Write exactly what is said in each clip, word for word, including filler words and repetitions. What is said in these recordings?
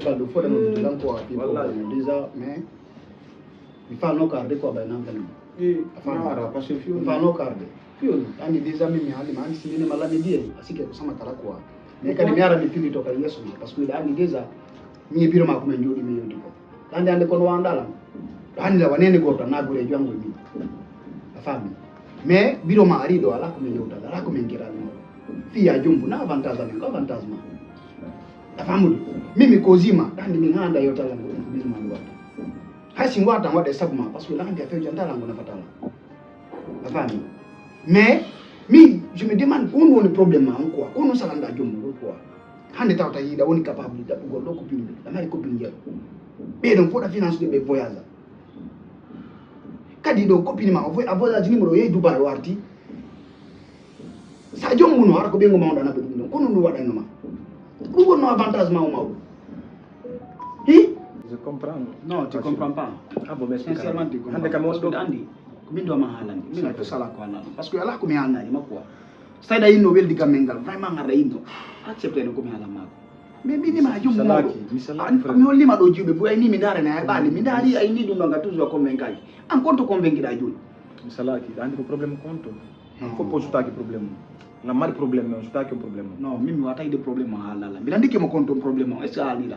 Kaldu fo ɗen o bitilan ko a fi ko Wallahi. Déjà, mais mi fa no karde ko bay nan tan. Eh, A fa no ara, parce que fiyo mi ni. Fa no karde. Fiyo ni. Andi déjà mi mi hali ma andi sini ne mala mi diye. Asike ko sama tala ko. Mais kadi mi ara mi fili to kadi yeso ma parce que andi déjà mi biro ma ko men jodi mi yodi ko. Andi ande ko no wanda lan. Andi la wanene gorta na gure jongo mi. A fami. Mais biro ma ari do ala ko men yodi ala ko men gira no. Fi ya jumbu na avantage amen ko avantage ma. A famude. Mimi ko zima andi mi nganda yotala ngo. Biro ma wata. Hay si ngwata ngwata sabu ma parce que la andi affaire jantala ngo na fatala. A faami? Mais mi je me demande ko honɗum woni problème ma on quoi, ko honɗum salanda joom mum quoi? Hannde tawta yiiɗa woni capable daɓɓugol ɗo copine mum, ɗa mari copine jeeɗo. Ɓee ɗon fof ɗa finance ɗe ɓe voyage. Kadi ɗo copine ma o voy- a voyage numéro yehi Dubai o arti. Sa joom mum o ara ko ɓeyngu ma on ɗa naɓa ɗum ɗon, ko ɗum ɗum waɗanno ma? Ɗum wonno avantage ma o mawɗo. Hi? Je comprends. Non, tu comprends pas. Ah bon, mais sincèrement, tu comprends. Hande kam on ɗo andi. Ko min ɗo ma haalande. Min ko sala ko haalande. Parce que ala ko mi haalnani makko wa. Sayda inno weldi gammel ngal. Vraiment ngarra inno. Accepté no ko mi haalan maako. Mais min ma jom mawɗo. Mi salaki, mi salaki, frère. Mi hollima ɗo juuɓe buy ayni mi ndaare na ay ɓaali. Mi ndaari ayni ɗum ɗo ngal toujours ko men kaji. An konto convaincu ɗa joni. Mi salaki, andi ko problème konto. Fof o sutaki problème mum. La mari problème mum, sutaki on problème mum. Non, min mi wata ide problème o haalala. Mbiɗa andi kemo konto problème o. Est-ce que haalila?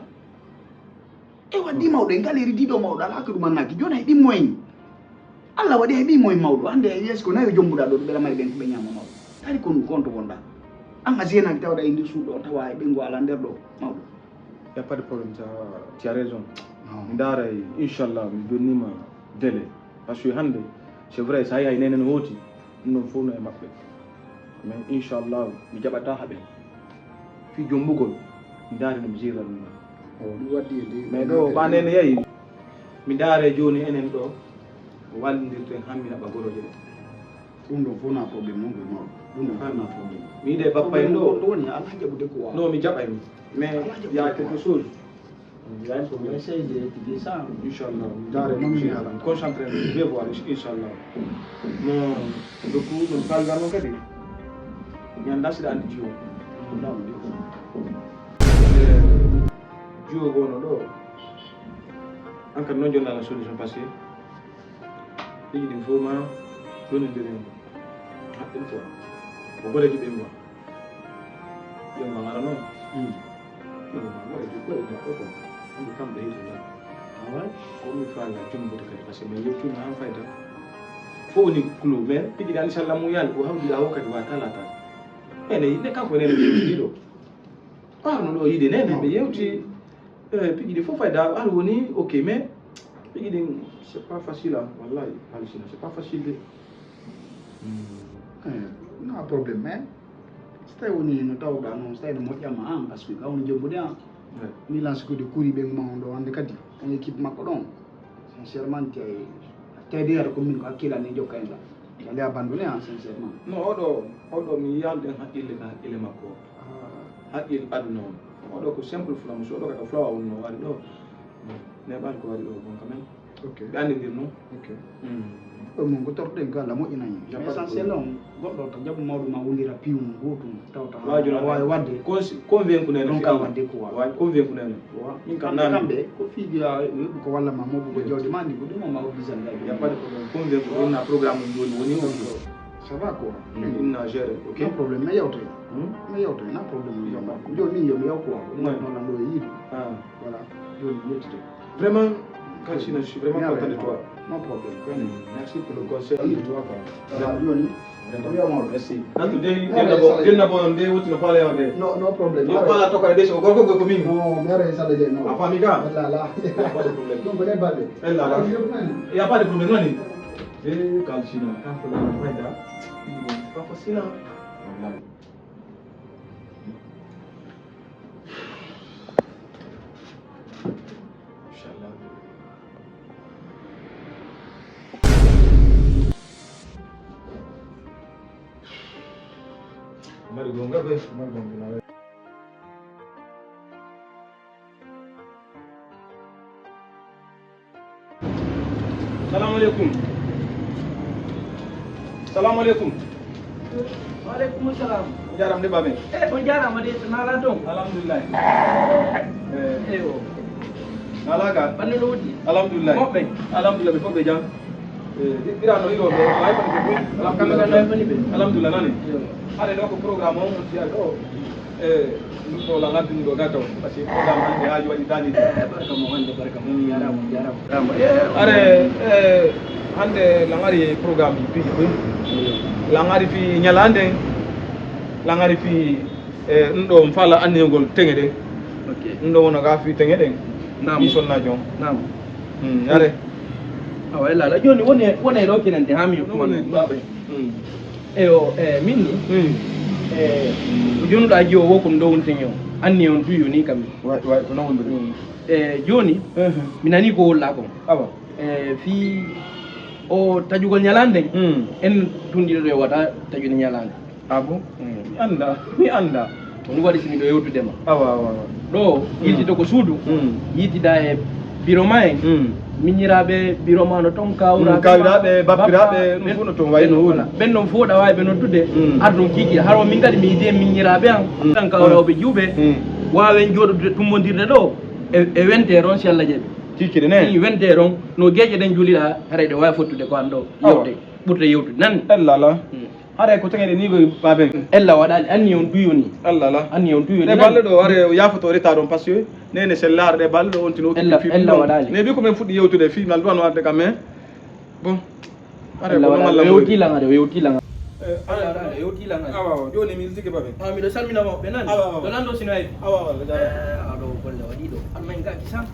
E waddi mawɗo e galeri diɗo mawɗo ala ko ɗum annaki joni hay ɗimmo en. Allah waɗi hay ɓimmo en mawɗo hande e yeeso ko nayo jombuɗa ɗo ɓeɗa mari ɓen ko ɓe ñama mawɗo. Tari ko ɗum konto wonɗa. An a seenaki tawɗa e nder suuɗo on tawa e ɓengo ala nder ɗo mawɗo. Y a pas de problème, tu as, tu as raison. Mi ndaara inchallah mi jonnima délai parce que hande c'est vrai sa yahi nenen hooti. Ɗum ɗon fof no e maɓɓe. Mais inchallah mi jaɓata haɓe fii jombugol mi ndaari no mi jeera ɗum ɗon. Ɗum waddi e nde mais ɗo ɓa nene yahi mi ndaare jooni enen ɗo wallindirten hammina ɓa goroje ɗe. Ɗum ɗon fof na problème non ko mawɗo. Ɗum ɗon fof na problème. Mi yiɗe bappa en ɗo ɗo woni ala jaɓude ko wawa. Non mi jaɓay mi mais y a quelque chose. Essaye de répliquer ça. Inchallah. Dare non mi halan. Concentré je vais voir inchallah. Mo do ku no balga no kadi. Nyanda sida andi jiwo. Jiwo gono do. An kan non jonna la solution parce que piiji ɗin fof ma ɗonidiri en haqqil quoi ko goreji ɓen ma ɓen ma ngara noon ɓen ma goreji goreji maɓɓe quoi andi kamɓe hito nden away ko mi faala jumbude kadi parce que min yewtino han fayda fof woni clou mais piiji ɗi inchallah mum yaali o hawdi ɗa o kadi wa talata ene yimɓe kanko nene ɓe yewti ɗiɗo ɓawno ɗo yiide nene ɓe yewti Eh, piiji ɗi fof fayda ar woni ok mais piiji ɗin c'est pas facile ah wallahi halisina c'est pas facile de. Eh, na problème mais so tawi woni no tawɗa noon so tawi no moƴƴama an parce que ka woni jombude an mi lance ko de kuuri ɓe ma on ɗo hande kadi on équipe makko ɗon sincèrement te tawi de yata commune ko hakkille an e jokka en ɗa kadi a bandune an sincèrement non oɗo oɗo mi yalde haqqille ka haqqille makko haqqil aduna on oɗo ko simple flamme so oɗo kaka flawa wonno waɗi ɗo neɓani ko waɗi ɗo bon quand même ok ɓe andidir non ok ɗo mon ko torɗen ko allah moƴƴinani mais essentiel on goɗɗo to jaɓu mawɗo ma wondira piwum gotum tawta wawi wadde convaincu nene ɗon ka wadde ko wawi convaincu nene min kam nani kamɓe ko fiidi a weɓu ko walla ma moɓu ko jawdi ma ndi ko ɗum o ma oblisan gaji yappade ko ɗon convaincu ɗon na programme on joni woni on ça va quoi inna géré ok problème mais yawtoy mais yawtoy na problème joni min yomi yaw quoi ɗum noon ɗo e yiidu voilà joni mi yettito vraiment Kalsina, je suis vraiment content de toi. Non problème. Merci pour le conseil. Merci. Merci. Tanto dei denna bo denna bo on dei wuti no fala yawde. No no problème. No fala to kala dei so gorko gorko min. No mere sala de no. A fami ga. Wala la. Pas de problème. Non bale bale. Ella la. Il y a pas de problème non. Eh Kalsina, kanko la fayda. Pas facile. Wallahi. Mari gonga be mari gonga. Salamu aleykum. Salamu aleykum. Waaleykum salam. Jaram de babe. Eh, on jarama de nala don. Alhamdulillah. Eh, eyo. Ɓandu no woɗɗi? Alhamdulillah. Moɓɓe? Alhamdulillah, ɓe fof ɓe jam. Eh, ɓiraa no hiroo ɓe, no hay fani ɓe buy. Alhamdulillah. Kamɓe kan no hay fani ɓe? Alhamdulillah, nani? Yo. Hade ɗo ko programme on, on siya ɗo. Eh, ɗum ɗo la ngaddu ɗo gato, parce que programme hannde haaji waɗi daani. Eh, barka mo hannde, barka mo. Mm. Jarama, jarama. Jarama. Eh, are, eh, hannde la ngari e programme ji piiji buy. Mm. La ngari fi ñalaande, la ngari fi, eh, ɗum ɗo on fala anniyogol teŋe ɗen. Ok. Ɗum ɗo wona ga fi teŋe ɗen. Naam. Ɗi sonna jon. Naam. Mm, are. Awa, ella, la joni woni, woni e ɗo kinante ha mi yokku man. Mm. Eyo, e, min ni, mm, e, ko jonuɗo a jiwo wo ko ɗum ɗo woni teŋe o. Anni on tuyo ni kam. Wa, wa, ko non wondude. Mm. E, joni, mhm, mi nani ko wolla kon. Awa. E, fi o tajugol ñalande, mm, en tundiɗo ɗo e wata tajude ñalande. Ah bon? Mm. Mi annda, mi annda. Ko ɗum waɗi si miɗo yewtude ma. Awa, awa, awa. Ɗo, mm, yiltito ko suudu, mm, yiltida e biro ma en. Mm. Miñiraaɓe biro ma no toon, mm, kawraaɓe, kawraaɓe, bappiraaɓe, ɗum fof no toon, wayi no woni. Ɓen ɗon fof ɗa waawi ɓe noddude, mm, ardon kiikiiɗe. Haro min kadi mi yiɗi e miñiraaɓe an, mm, tan kawrawɓe, mm, jiwɓe, mm, waawen jooɗodude tummbondirde ɗo e, e wenteer on, si Allah jaɓi. Kiikiiɗe ne? Ii, wenteer on, no geeƴe ɗen juliɗa, haray ɗe waawi fottude ko an ɗo, awa, yewde, ɓurta yewtude. Nan? Ella la. Mm. Haray ko teŋeɗe ni ko baben. Ella waɗaali, anni on duyo ni. Allah la. Anni on duyo ni. Ɗe balle ɗo, hare o yaafoto retard on, parce que nene c'est l'art, ɗe balle ɗo on tino. Ella, occupe ella film ɗo waɗaali. Mais bi ko men fuɗɗi yewtude film, al ɗo no arde kam, mais bon. Hare ko normal la. Wewti langa de, wewti langa. Eh, ella waɗaali, wewti langa. Awa, awa, joni mi iltike baben. Ah, miɗo salmina mawɓe nan. Awa, awa. Ɗo nan ɗo sino ay. Awa, awa, jaara. Eh, aɗo golle waɗi ɗo. Almay ngaki sam.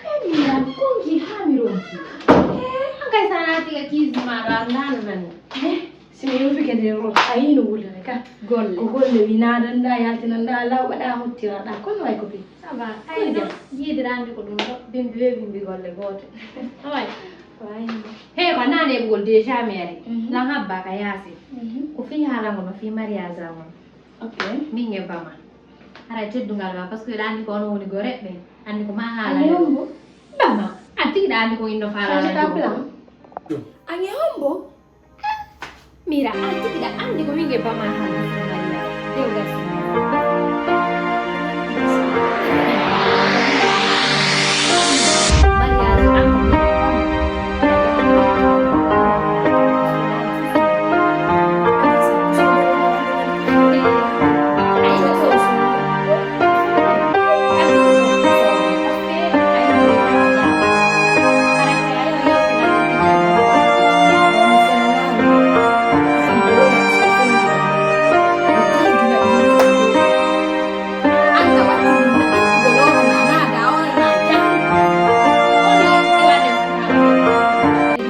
Hey, Mira, konki haa mi ronki. Eh, hankay sa naati ka kiisi ma ɗo, a laana nani. Eh, si mi yewtuke nder ɗo, a yii no wuliri ka. Golle. Ko golle wi naadanɗa, yaltinanɗa, lawɓaɗa, hottiraɗa. Kono way ko pi. Ça va, ay, yiidiraa ndi ko ɗum ɗo, bimbi we bimbi golle goote. Away. Way. Hey, ko nane e ɓugol déjà mi ari. Mhm. Lan habba ka yaasi. Mhm. Ko fii haala ngo no fii mariage am on. Ok. Min e bama. Hara teddungal ma, parce que ɗa anndi ko onon woni goreɓɓe, anndi ko ma haala. An e hombo? Bama, a tigi ɗa anndi ko inno faala. Changé ta plan. An e hombo? Mira, a tigi ɗa anndi ko min e bama haala. Dewgal. Mariage am.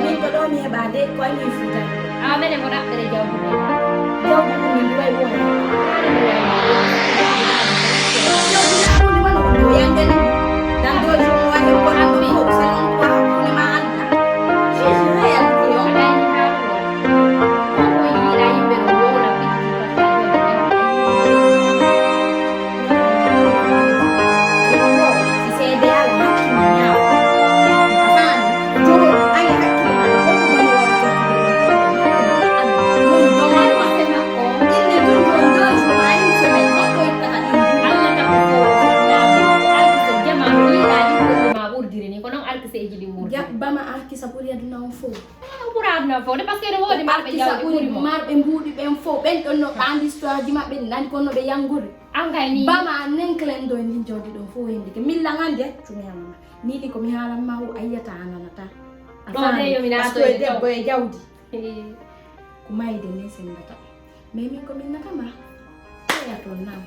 Min ko ɗo mi heɓa de, ko anni futa. Awa mene ko ɗaɓɓere jawdi men. Jawdi ɗum min ɗi wayi wona. Jawdi na ɗum ɗi wona ko ɗum yande ni. Dan doji mo wayi ko ɗum ɗum ko salon ko hakkunde ma anda. Sisi na yalti yo. Ko ko yiɗa yimɓe no wona. Bama arkisa ɓuri aduna on fof. Ɓura aduna fof de, parce que ene woodi marɓe jawdi ɓuri mo. Marɓe mbuuɗi ɓen fof, ɓen ɗon no ɓaandi histoire ji maɓɓe, nani kono ɓe yanngude. An kay ni. Bama an nen kelen ɗo e ndin jawdi ɗon fof hendi ke. Milla ngan de, cumi hamma. Ni ni ko mi haalan ma o ayyata a nanata. A faami? Ɗo de yo mi naato e debbo e jawdi. Ko mayde ne sendata. Mais min ko min natama. Eya toon naam.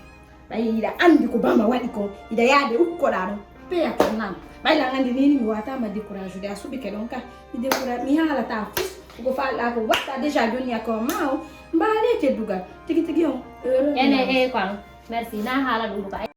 Ɓay hiɗa anndi ko Bama waɗi kon, hiɗa yaade ukkoɗaa ɗon. Peya kon naam. Ɓay lan anndi ni, ni mi waataama découragé de, a suɓike ɗon ka. Mi découragé, mi haalataa fus. Ko faalɗaa ko waɗtaa déjà jooni a ko ma o. Mbaale Teddugal tigi tigi on. Heureux Ene ménage. E quoi. Merci. Na haala ɗum ko.